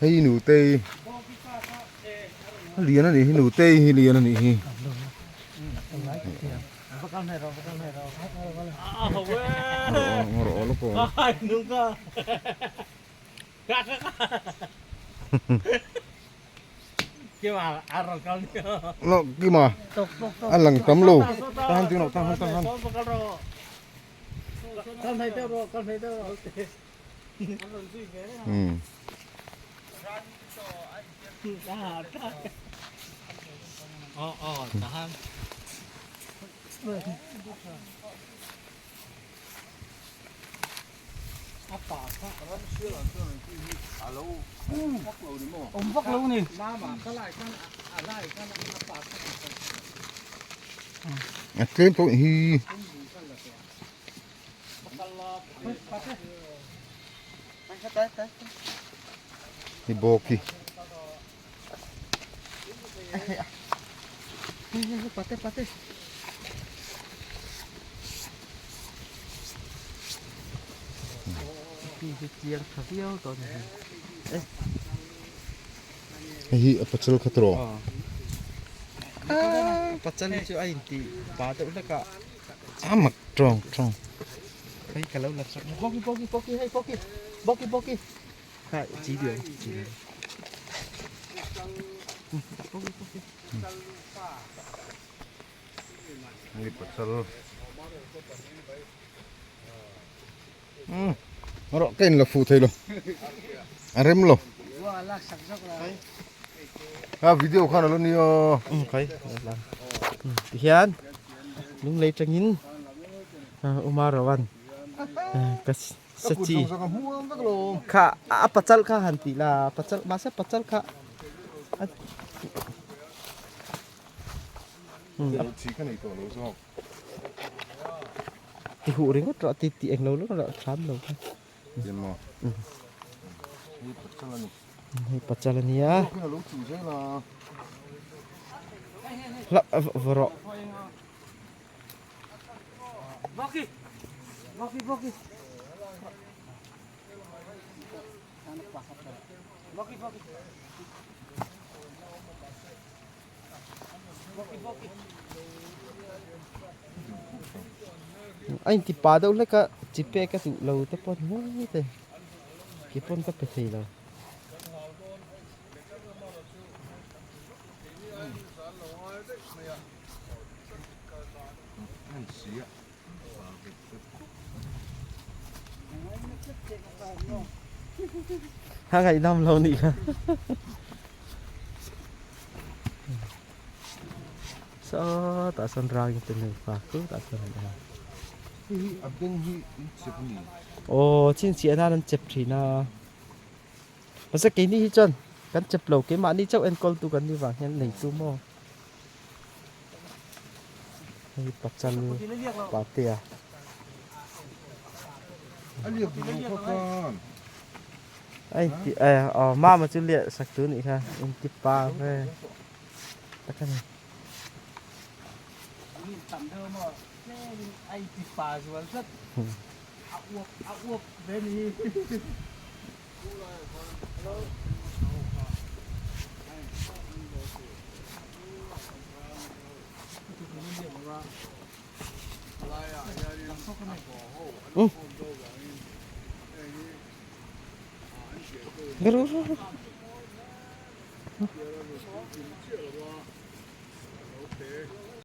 Hei nutei a lian a nih hi nutei hi lian a nih hi. Lo kima a lang tam lo tahan ding lo tahan tahan. Um. A tlem tawh hi. Hi bawk hi. Hei hi a pachal kha tawh. Pachal hi chu a inti pa deuh hlek a. A mak tawng tawng. Hei ka lo la sak. Boki boki boki hei boki boki boki. Kha chi diam chi. Boki boki. Hei pachal. Um rawh ka in la fuh thei lo. A rem lo. A video khan alo nia. Um khai la. Tihian lunglei tangin Uma Rawan ka sachi kha a pachal kha han tih la pachal mahse pachal kha ti huh ringawt rawh ti ti englo lo rawh thlam lo kha hei pachal ania hlauh va rawh. A inti pa deuh hlek a chi pek a duh lo te pawh ni mai thei kei pawn ka pe thei lo. A ngaihnawm lo nih kha. Saw tah sawn rang te nei pa chu tah chuan an awm a. Aw chhinchhiah nan an chep thin a. Mahse keini hi chuan kan chep lo keimahni chauh enkawl tu kan nih vang hian nei tu maw. Hei pachal patea. Ai ti ai aw mama chu liah sak tu nih kha inti pa ve tak a ni.